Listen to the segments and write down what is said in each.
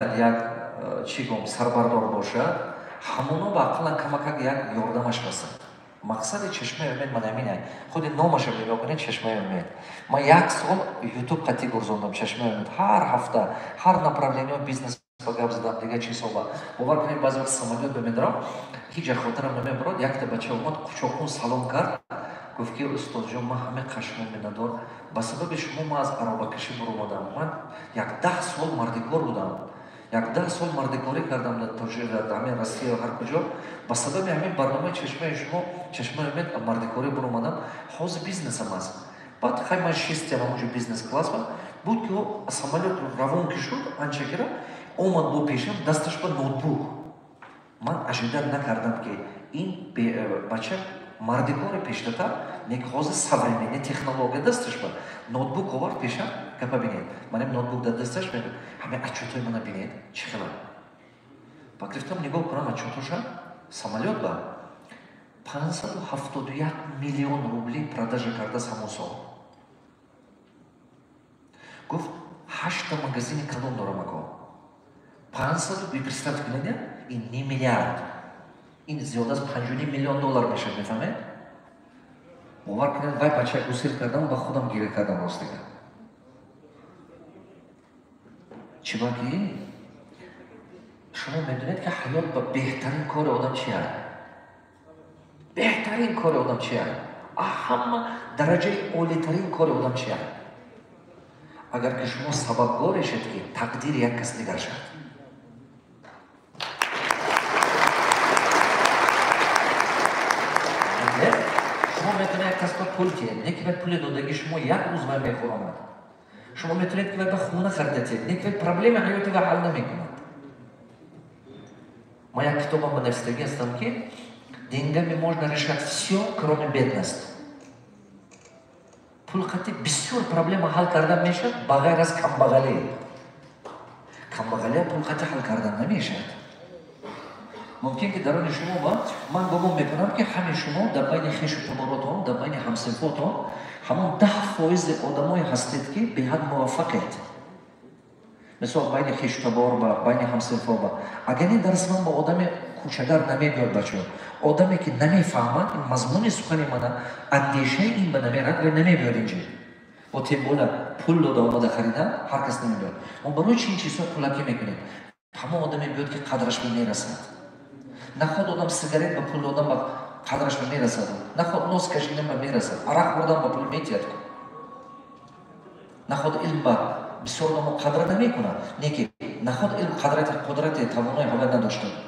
Як чӣ гум сарбардор бошад, ҳамоно ба ақаллан камакак як ёрдамаш расад. Мақсади Чашмаи умед ман ҳамин. Худи номаша нигоҳ кунед, Чашмаи умед. Ман як сол Ютуб қатъӣ гузондам Чашмаи умед. Ҳар ҳафта ҳар направление бизнес ба гап задам, дигар чизҳо. Бовар кунед, баъзе вақт самолёт ба медарам, ҳеҷ ҷа хотирам намебарод, якта бача омад, қучоқун салом кард, гуфт ки: «Устодҷон, ман ҳамаи қашмо миннатдор, ба сабаби шумо ман аз аробакашӣ баромадам. Ман як 10 сол мардикор будам, як 10 сол мардикорӣ кардам дар ҳамин Россия, ҳар куҷо. Ба сабаби ҳамин барномаи чашмаи шумо, Чашмаи умед, мардикорӣ баромадам, ҳозир бизнесам аст». Баъд хай ман шистям ҳамонҷо бизнес класс буд, ки самолёт равон ки шуд, анча кира омад бо пешам, дасташ ба ноутбук. Ман ожидать накардам, ки ин бача мардикори пештатар не, ҳозир современный технология дасташ ба ноутбук овард пешам. Гапа бинед, манем ноутбук дар дасташ, мегӯ: «Ҳамин отчётҳои мана бинед, чӣ хела». Баъд гирифтам, нигоҳ кунам отчётоша, самолёт ба 571 миллион рубли продажа кардааст ҳамон сол. Гуфт: «Ҳашта магазини калон дорам, ако». Пансаду, представь кунед, ин ним миллиард, ин зиёда аз 5,5 миллион доллар мешавад, мефаҳмед? Бовар кунед, вай бача гусел кардам, ба худам гиря кардам. Ростига, чиба ки шумо медонед, ки ҳаёт ба беҳтарин кори одам чи аст? Беҳтарин кори одам чи аст? Ҳама дараҷаи олитарин кори одам чи аст? Агар ки шумо сабабгоре шед, ки тақдири як кас дигар шавад. Шумо метавонед як кас ба пул диҳед, не ки вай пули додагӣ шумо як рӯз вай мехӯронад. Шумо метавонед, ки вай ба хона харида диҳед, не ки вай проблеми ҳаёти вай ҳал намекунад. Ман як китобам ба нависдагӣ ҳастам, ки «Деньгами можно решать все, кроме бедности». Пул қати бисёр проблема ҳал кардан мешавад, ба ғайр аз камбағалӣ. Камбағалия пул қати ҳал кардан намешавад. Мумкин ки дарони шумо ба ман гумон мекунам, ки ҳамин шумо дар байни хешу таборотон, дар байни ҳамсинфотон ҳамон 10 фоизи одамое ҳастед, ки беҳад муваффақед. Мисол, байни хешу табор ба, байни ҳамсинфо ба. Агар ин дарси ман ба одами кӯчагар намебиёд, бачаҳо, одаме ки намефаҳмад ин мазмуни сухани мана, андешаи ин ба намерад, вай намебиёд инҷо. Бо тем более пул дода омада харида ҳар кас намебиёд. Мо барои чи ин чизҳо пулакӣ мекунем? Ҳамон одаме биёд, ки қадраш ба мерасад. Наход одам сигарет ба пул додан ба қадраш ба мерасад, наход нос кашидан ба мерасад, арақ хӯрдан ба пул метиҳад, наход илм ба бисёр одамо қадра намекунад, не ки наход илм қадрати, қудрати, тавонои ҳавай надошта буд.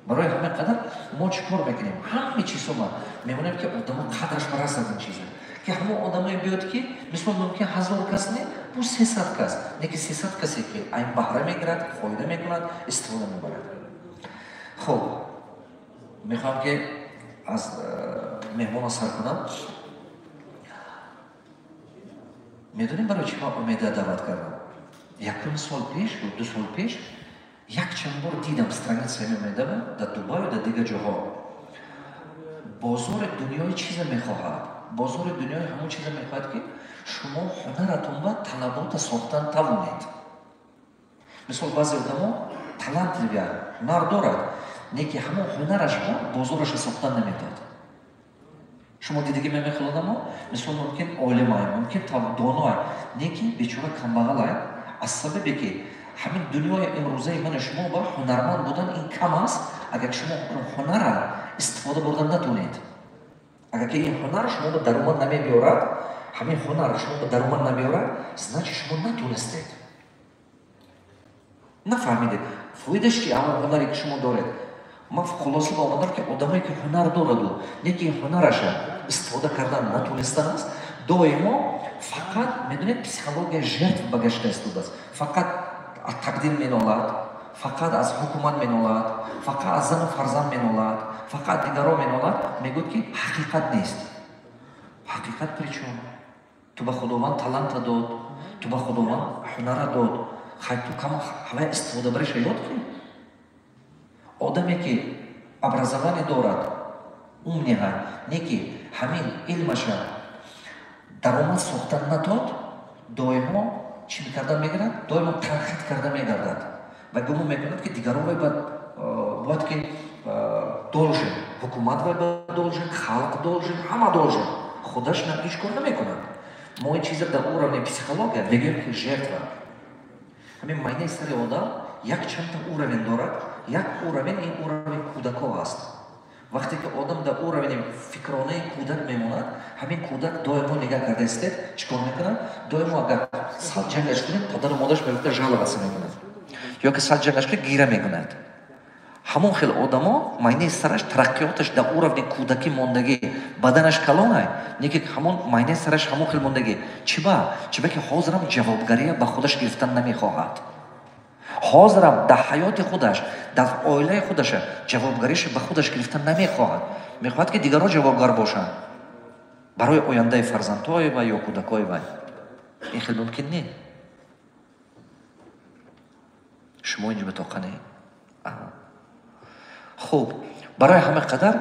Барои ҳамин қадар мо чӣ кор мекунем? Ҳаме чизҳо ма мемонем, ки одамо қадраш ба расад, ин чиза, ки ҳамон одамое биёд, ки мисол мумкин 1000 кас не, бу 300 кас, не ки 300 касе, ки айн баҳра мегирад, фоида мекунад, истифода мебарад. Хуб, мехоҳам, ки аз меҳмона сар кунам. Медонем, барои чӣ ман Умеда даъват кардам? Якум сол пеш ё 2 сол пеш якчанд бор дидам страницаи Умедава дар Дубаю, дар дигар ҷоҳо. Бозори дунёи чиза мехоҳад? Бозори дунёи ҳамон чиза мехоҳад, ки шумо ҳунаратон ба талабота сохтан тавонед. Мисол, баъзе одамо талантливый, ҳунар дорад, не ки ҳамон ҳунараш ба бозораша сохтан наметавад. Шумо дидагӣ мемехел одамо, мисол, мумкин олимай, мумкин доноай, не ки бечора камбағалай, аз сабабе ки ҳамин дунёи имрӯзаи мани шумо ба ҳунарманд будан ин кам аст. Агар шумо ҳунара истифода бурдан натонед, агар ки ин ҳунар шумо ба даромад намебиёрад, ҳамин ҳунар шумо ба даромад намеорад, значит, шумо натонистед, нафаҳмидед фоидаш чи ҳамон ҳунаре, ки шумо доред. Ман хулоса ба омадам, ки одамое ки ҳунар дораду, не ки ҳунараша истифода кардан натонистааст, доимо фақат, медонед, психология жертв ба гашта истодааст. Фақат аз тақдир менолад, фақат аз ҳукумат менолад, фақат аз зану фарзанд менолад, фақат дигарон менолад. Мегӯяд, ки ҳақиқат нест. Ҳақиқат причём? Ту ба Худованд таланта дод, ту ба Худованд ҳунара дод, хай ту кама ҳавай истифода бариша ёд ки. Одаме ки образование дорад, умный ҳа, не ки ҳамин илмаша даромад сохтан надод, доимо Чӣ карда мегирад? Доимо танқид карда мегардад ва гумон мекунад, ки дигарон вай бояд ки должен, ҳукумат вай должен, халқ должен, ҳама должен, худаш ҳеҷ кор намекунад. Мо ин чиза дар уровни психология мегӯем, ки жертва. Ҳамин майнаи сари одам якчандта уровень дорад. Як уровень ин уровень кӯдако аст. Вақте ки одам дар уровени фикронаи кӯдак мемонад, ҳамин кӯдак доимо, нигаҳ карда истед, чӣ кор мекунад? Доимо агар сал ҷангаш кунед, падару модараш мегуфта, жаловаться мекунад ё ки сал ҷангаш кунед, гира мекунад. Ҳамон хел одамо майнаи сараш тараққиёташ дар уровни кӯдакӣ мондагӣ. Баданаш калонай, не ки ҳамон майнаи сараш ҳамон хел мондагӣ. Чиба? Чиба ки ҳозирам ҷавобгария ба худаш гирифтан намехоҳад. Ҳозирам дар ҳаёти худаш, дар оилаи худаша ҷавобгариша ба худаш гирифтан намехоҳад. Мехоҳад, ки дигарон ҷавобгар бошанд барои ояндаи фарзандҳои вай ё кӯдакҳои вай. Ин хел мумкин не. Шумо инҷо битоқане. Хуб, барои ҳама қадар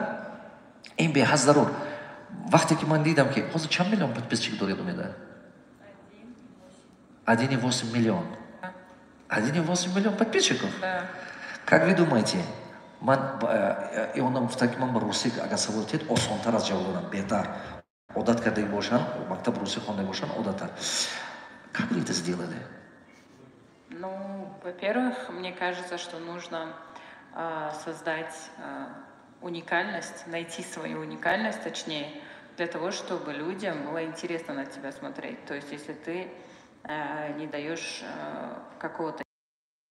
ин беҳад зарур. Вақте ки ман дидам, ки ҳозир чанд миллион подписчик доред, Умеда? 1,8 миллион. 1,8 миллион подписчиков. Да. Как вы думаете, ман и онам гуфта, ки ман ба русӣ агар савол тиҳед, осонтар аз ҷавоб додам, беҳтар. Одат кардаги бошанд, мактаб русӣ хондаги бошанд, одаттар. Как вы это сделали? Ну, во-первых, мне кажется, что нужно создать уникальность, найти свою уникальность, точнее, для того, чтобы людям было интересно на тебя смотреть. То есть, если ты не даешь какого-то